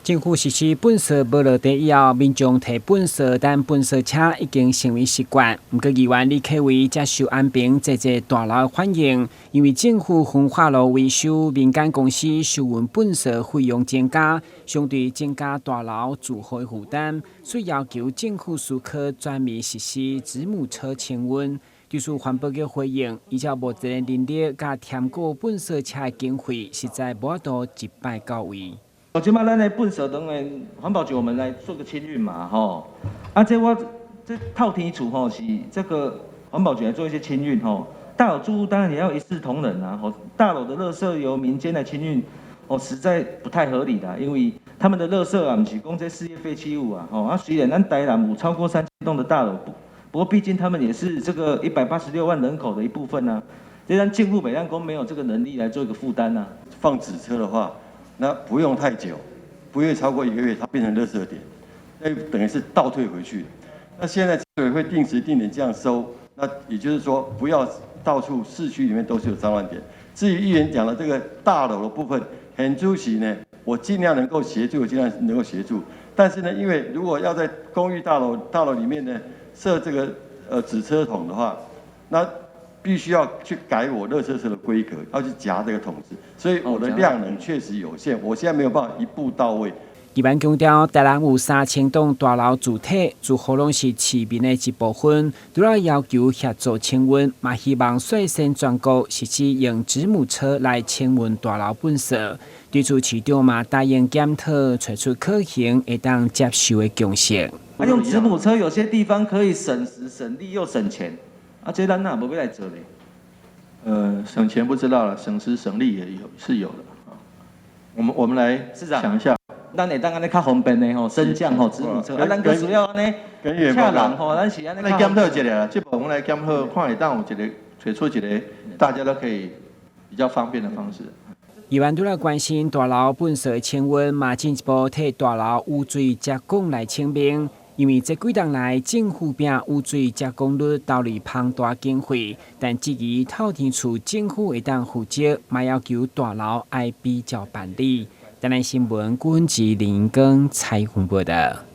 政府實施糞掃無落地以後，民眾提糞掃等糞掃車已經成為習慣。毋過議員李啟維接受安平濟濟大樓的反應，因為政府焚化爐維修民間公司收運糞掃費用增加，相對增加大樓住戶的負擔，所以要求政府思考全面實施子母車清運。對此環保局回應，依照目前的人力佮添購糞掃車的經費，實在無法度一擺到位。哦，這擺咱的糞掃當然環保局我們來做個清運嘛，吼。啊，這我這透天厝吼是這個環保局來做一些清運吼。大樓住戶當然也要一視同仁啊，吼。大樓的垃圾由民間來清運，哦，實在不太合理的，因為他們的垃圾啊，毋是講這事業廢棄物啊，吼。啊，雖然咱台南有超過3000棟的大樓，不過畢竟他們也是這個186萬人口的一部分啊。這咱政府袂當講沒有這個能力來做一個負擔啊。放紙車的話，那不用太久，不會超過一個月，它變成垃圾點，那等於是倒退回去。那現在會會定時定點這樣收，那也就是說，不要到處市區裡面都是有髒亂點。至於議員講的這個大樓的部分，很主席呢，我盡量能夠協助，盡量能夠協助。但是呢，因為如果要在公寓大樓裡面呢設這個紙車桶的話，那必須要去改我垃圾車的規格，要去夾這個桶子，所以我的量能確實有限，我現在沒有辦法一步到位。議員強調，台南有3000棟大樓住體，住戶攏是市民的一部分，除了要求協助清運，嘛希望率先全國實施用子母車來清運大樓糞掃。對此市長嘛答應檢討，揣出可行會當接受的共識。啊，用子母車有些地方可以省時省力又省錢。啊，這咱哪無欲來做咧？省錢不知道了，省時省力也有是有的啊。我們來想一下，咱會當按呢較方便的吼，升降吼，子母車。啊，咱閣需要按呢，請人吼，咱是按呢。來檢討一下啦，這部分來檢討，看會當有一個提出一個大家都可以比較方便的方式。議員除了關心大樓糞掃的清運，嘛進一步替大樓污水接管來請命。因為這幾冬來政府拚污水接管率投入龐大經費，但質疑透天厝政府會當負責，嘛要求大樓愛比照辦理。台南新聞郭文吉林庚採訪報道。